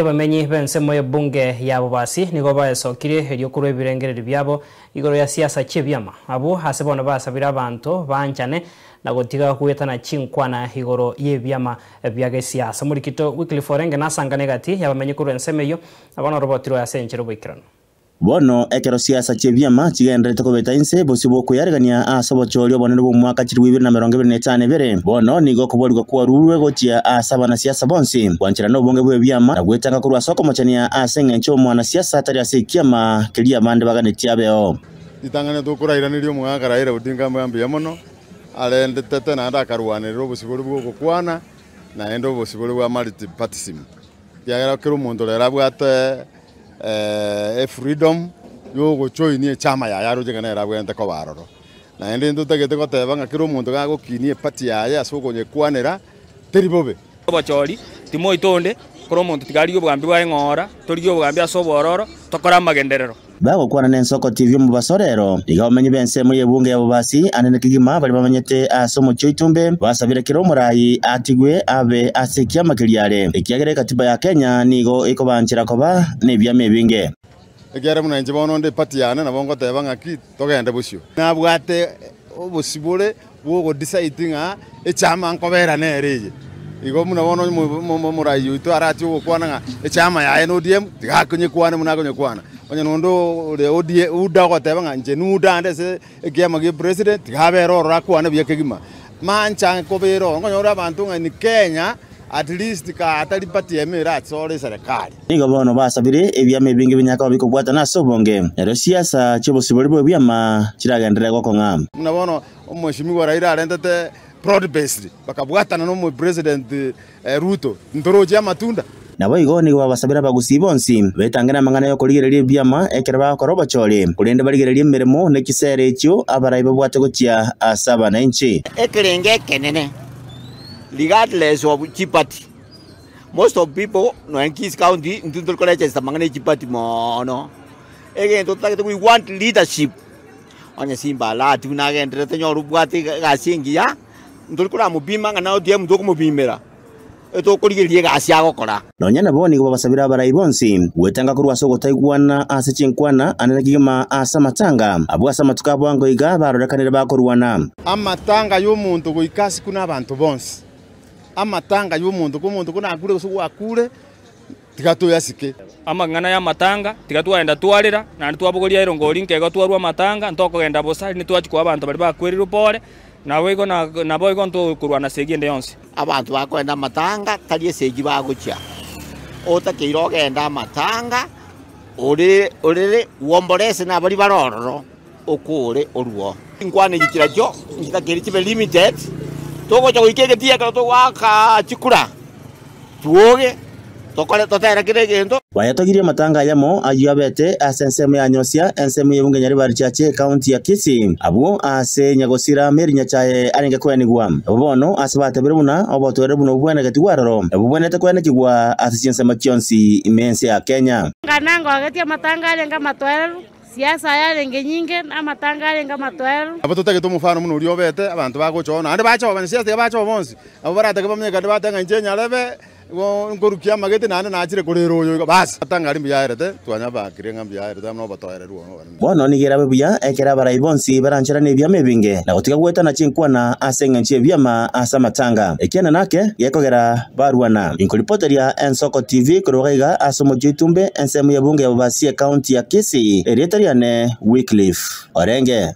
Abamenyi b'ensemo y'ebunge ya Bobasi nigo baesokirie erio korwa ebirengererio biabo igoro ya siasa chi'ebiama. Abwo ase bono basabire abanto banchane na gotiga goetana chinkwana igoro y'ebiama bia gesiasa. Omorikito Wycliffe Orenge nasangane egati y'abamenyi korwa ensemo eyio, na bono orobotirwe ase enchera oboikeranu. Bono ekero siasa chi'ebiama chigendererete kobeta inse bosio bw'okweyarigania ase obochori obonene bw'omwaka chilifu ibere na emerongo ebere na etano ebere, bono nigo okoborigwa kwarurwe gochia ase abanasiasa bonsi, gwancherana obonge bw'ebiama, na gwetanga korwa ase okomochania ase engencho omwanasiasa atari ase ekiama keria abande baganetie abeo. Ritang'ani tokorairaneria omogaka Raila Odinga mbuya mono, arendetete naende akarwanerera obosibore bw'ogokwana, naende obosibore bwa multipartyism, ekiagera kera omonto rero abwate efreedom yogojoinia echama yaye aroche ng'a nere abwenerete koba aroro. Naende ntotagete goteba ng'a kera omonto gagokinia eparty yaye ase okonyekwanera, teri bobe. Obochori, timoita onde, kera omonto tiga arigie obogambi bwaye ng'ora, torigie obogambi ase obwororo, tokore amagenderero. Bagokwana nensoko TV omobaso rero, iga abamenyi b'ensemo y'ebunge ya Bobasi anene kegima baria bamenyete ase omochie o Itumbe basabire kera omoraai atigwe abe ase ekiama keria are, ekiagera ekatiba ya Kenya nigo ekobanchera koba nebiama ebinge. Ekiagera buna inche bono onde eparty yane nabo ngoteba ng'aki togende bosio. Nabwate obosibore bw'ogodecide ng'a echama nkobera nere eye. Igo buna bono omorai oito arache ogokwana ng'a echama yaye na ODM, tiga akonyekwane buna akonyekwana. Onye nonde ore ODM UDA ogoteba ng'a inche nuda ande ase ekiama gia president, tiga abere ororo akwane buya kegima. Mancha nkobera ororo, nkonyora abanto ng'a in Kenya at least kaa tari party emo erasore eserekari. Nigo bono basabire ebiama ebinge binyare koba bikobwatana ase obonge, erio siasa chi'obosibore bw'ebiama chiragenderere gokong'a. Buna bono Omweshimiwa Raila arentete broad based bakabwatana na omopresident Ruto, ntoroche amatunda. Naboigo nigo babasabire abagusii bonsi betange namang'ana y'okorigereria ebiama ekero bagokora obochori, korende barigererie emeremo ne chisera echio abarai babwate gochia ase abananchi. Ekerengo ekenene regardless of chiparty, most of people nonya Kisii county intwe ntori koregister amang'ana ya chiparty moono, egento totagete we want leadership. Onye Simba Arati buna agendererete nyore obwate egasi engiya, ntori koramopima ng'a na ODM tokomopimera, etokorigereria egasi agokora. Nonya nabo nigo babasabire abarai bonsi gwetanga korwa ase ogotaigwana ase chinkwana anene kegima ase amatanga abwo ase amatuko a bwango iga barorekanire bakorwana. Amatanga y'omonto goika asikwe nabanto bonsi. Amatanga y'omonto, komonto konakure gose gwakure, Tiga toyasike. Amang'ana y'amatanga, tiga twagenda twarera, naende twabogoria erongori nkeigo twarua amatanga, ntokogenda bosa, rinde twachia koa abanto baria bakwereirwe pore, naboigo naboigo ntokorwana esegi ende yonsi. Abanto bakoenda amatanga tari esegi bagochia, otakeire ogende amatanga ore orere uomborese nabaria bare ororo okore oruo. Chinkwana echi chirachio nchitakeire chibe limited, togocha goika egetii ekero togoaka chikura. Twoge, tokore totere kera egento. Bayatogirie amatanga ayamo ayio abete ase ensemo ya Nyosia, ensemo y'ebunge Nyaribari Church, ekaunti ya Kisii, abwo ase nyagosira Mary Nyachae arenge koenigwa. Nabo bono ase batebire buna obotoereru buna obwo bwenegetigwe aroro, nabwo bwenerete koenekigwa ase chinsemo chionsi ime y'ense ya Kenya. Ng'a ngogetie amatanga arenge amatoereru. Siasa yarenge nyinge, na amatanga arenge amatoereru. Nabo totagete omofano buna oria obete, abanto bagocha oo, naende bache oo, abanasiasa tiga bache oo bonsi, nabo baratake bamenyekane batebe ng'a inche nyarebe, igo nkorukia amagete naende nachire korera oyo igo, basi. Amatanga aria mbuya aerete, twanyabakire ng'a mbuya aerete amo na obotoereru obo obonene. Bono nigo erabe buya ekero abarai bonsi barancherane ebiama ebinge, na gotiga goetana chinkwana ase engencho y'ebiama ase amatanga. Ekiana nake gekogera Barwana. Inkoripoteria Ensoko TV korwa iga ase omochie o Itumbe, ensemo y'ebunge ya Bobasi ecounty ya Kisii, erieta riane Wycliffe Orenge.